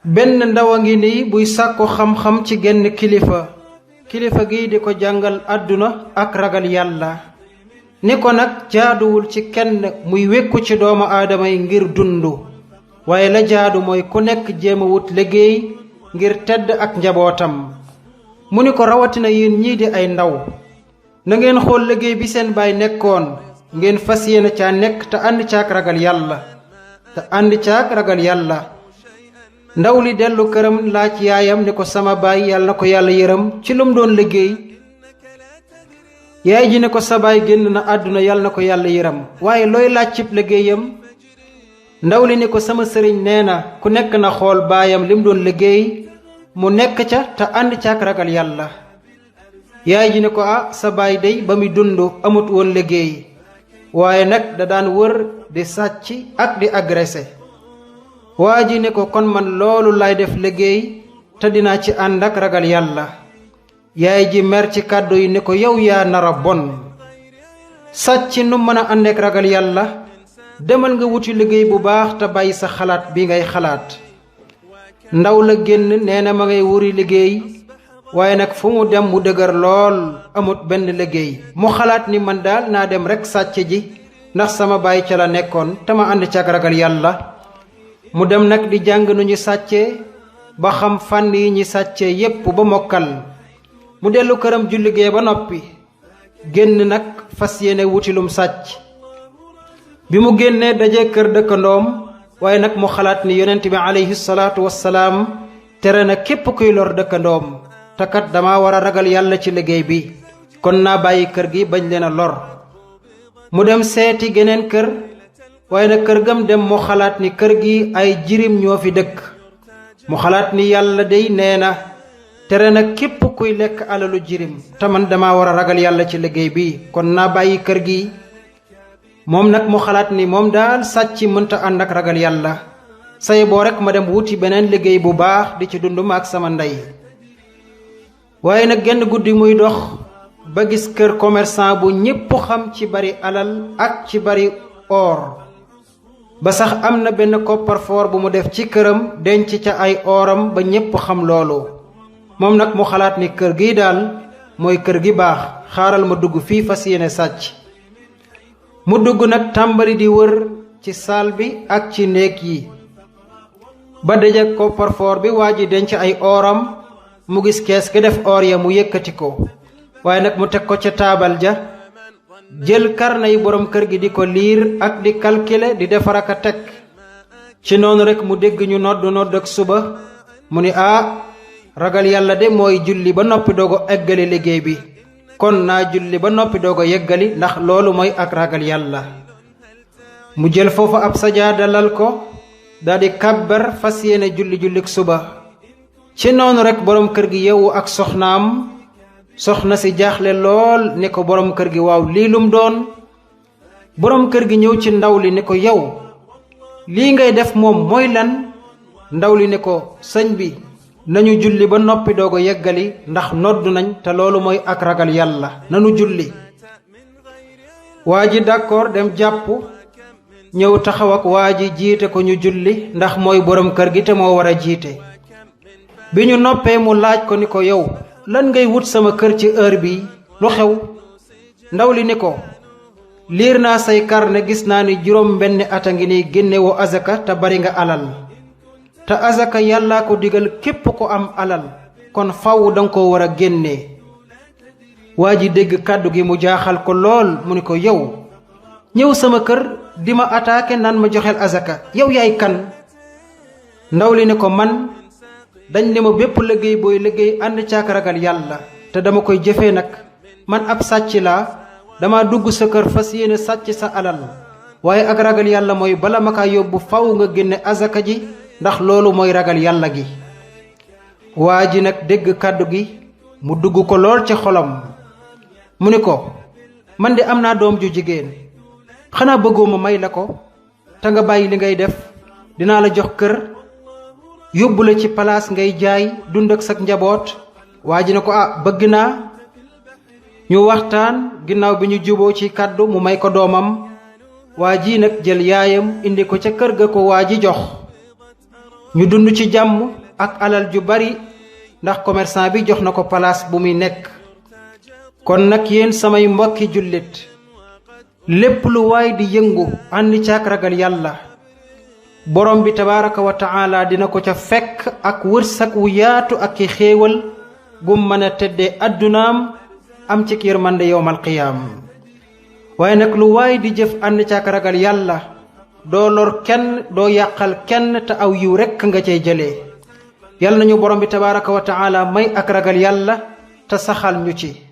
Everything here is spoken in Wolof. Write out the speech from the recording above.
benn ndaw a ngi nii buy sàkku xam-xam ci genn kilifa gi di ko jàngal àdduna ak ragal yàlla ni ko nag jaaduwul ci kenn muy wékku ci doomu aadama yi ngir dundu waaye la jaadu mooy ku nekk jéem a wut liggéey ngir tedd ak njabootam mu ni ko rawatina yéen ñii di ay ndaw na ngeen xool liggéey bi seen baay nekkoon ngeen fas yéene caa nekk te ànd caak ragal yàlla ndaw li dellu këram laaj yaayam ni ko sama baay yàlla na ko yàlla yërëm ci lum doon liggéey yaay ji ne ko sa baay génn na àdduna yàlla na ko yàlla yërëm waaye looy laaj cib liggéeyam ndaw li ni ko sama sëriñ nee na ku nekk na xool baayam lim doon liggéey mu nekk ca te ànd caak ragal yàlla yaay ji ne ko sa baay day ba muy dund amut woon liggéey waaye nag da daan wër di sàcc ak di agressé waa ji ne ko kon man loolu lay def liggéey te dinaa ci ànd ak ragal yàlla yaay ji mer ci kàddu yi ne ko yow yaa nara bon sàcc nu mën a ànd ak ragal yàlla demal nga wuti liggéey bu baax te bàyyi sa xalaat bi ngay xalaat ndaw la génn nee na ma ngay wuri liggéey waaye nag fu mu dem mu dëgër lool amut benn liggéey mu xalaat ni man daal naa dem rekk sàcc ji ndax sama baay ca la nekkoon te ma ànd ca ak ragal yàlla mu dem nag di jàng nu ñu sàccee ba xam fànn yi ñi sàccee yépp ba mokkal mu dellu këram julli gee ba noppi génn nag fas yéene wutilum sàcc bi mu génnee daje kër dëkkandoom waaye nag mu xalaat ni yonent bi alayhi salaatu wassalaam tere na képp kuy lor dëkkandoom te kat dama war a ragal yàlla ci liggéey bi kon naa bàyyi kër gi bañ leen a lor mu dem seeti geneen kër waaye nag kër gam dem mu xalaat ni kër gi ay jirim ñoo fi dëkk mu xalaat ni yàlla dey nee na tere na képp kuy lekk alalu jirim te man dama war a ragal yàlla ci liggéey bi kon naa bàyyi kër gi moom nag mu xalaat ni moom daal sàcc mënta ànd ak ragal yàlla say boo rekk ma dem wuti beneen liggéey bu baax di ci dund ma ak sama ndey waaye nag genn guddi muy dox ba gis kër commerçant bu ñépp xam ci bari alal ak ci bari or ba sax am na benn coffre-fort bu mu def ci këram denc ca ay oram ba ñépp xam loolu moom nag mu xalaat ni kër gi daal mooy kër gi baax xaaral ma dugg fii fas yéene sàcc mu dugg nag tàmbali di wër ci saal bi ak ci néeg yi ba daje coffre-fort bi waa ji denc ay oram mu gis kees gi def or ya mu yëkkati ko waaye nag mu teg ko ca taabal ja jël karna yi borom kër gi di ko liir ak di calculer di defar ak a teg ci noonu rekk mu dégg ñu nodd ak suba mu ni ragal yàlla de mooy julli ba noppi doogo eggali liggéey bi kon naa julli ba noppi doogo yeggali ndax loolu mooy ak ragal yàlla mu jël foofu ab sajaada lal ko daldi kàbbar fas yéene jullik suba ci noonu rekk borom kër gi yeewu ak soxna si jaaxle lool ni ko borom kër gi waaw lii lum doon borom kër gi ñëw ci ndaw li ni ko yow lii ngay def moom mooy lan ndaw li ni ko sëñ bi nañu julli ba noppi doogo yeggali ndax noddu nañ te loolu mooy ak ragal yàlla nanu julli waa ji d'accord dem jàpp ñëw taxaw ak waa ji jiite ko ñu julli ndax mooy borom kër gi te moo war a jiite bi ñu noppee mu laaj ko ni ko yow lan ngay wut sama kër ci heure bi lu xew ndaw li ni ko liir naa say karne gis naa ni juróom benn at a ngi ni génnewoo azaka te bari nga alal te azaka yàllaa ko digal képp ko am alal kon faw danga ko war a génnee waa ji dégg kàddu gi mu jaaxal ko lool mu ni ko yow ñëw sama kër di ma attaqué naan ma joxeel azaka yow yaay kan ndaw li ni ko man dañ ne ma bépp liggéey booy liggéey ànd caak ragal yàlla te dama koy jëfee nag man ab sàcc laa dama dugg sa kër fas yéene sàcc sa alal waaye ak ragal yàlla mooy bala ma kaa yóbbu faw nga génne azaka ji ndax loolu mooy ragal yàlla gi waa ji nag dégg kàddu gi mu dugg ko lool ci xolam mu ni ko man de am naa doom ju jigéen xanaa bëggoo ma may la ko te nga bàyyi li ngay def dinaa la jox kër yóbbu la ci palaas ngay jaay dund ak sak njaboot waa ji ne ko bëgg naa ñu waxtaan ginnaaw bi ñu juboo ci kàddu mu may ko doomam waa ji nag jël yaayam indi ko ca kër ga ko waa ji jox ñu dund ci jàmm ak alal ju bari ndax commerçant bi jox na ko place bu muy nekk. kon nag yéen samay mbokki jullit lépp lu waay di yëngu ànd caak ragal yàlla borom bi tabaaraka wa taala dina ko ca fekk ak wërsëg wu yaatu ak i xéewal gum mën a teddee addunaam am ci yërmande yowmal qiyaam. waaye nag lu waay di jëf ànd caak ragal yàlla doo lor kenn doo yàqal kenn te aw yiw rekk nga cay jëlee. yàlla nañu borom bi tabaaraka wa taala may ak ragal yàlla te saxal ñu ci.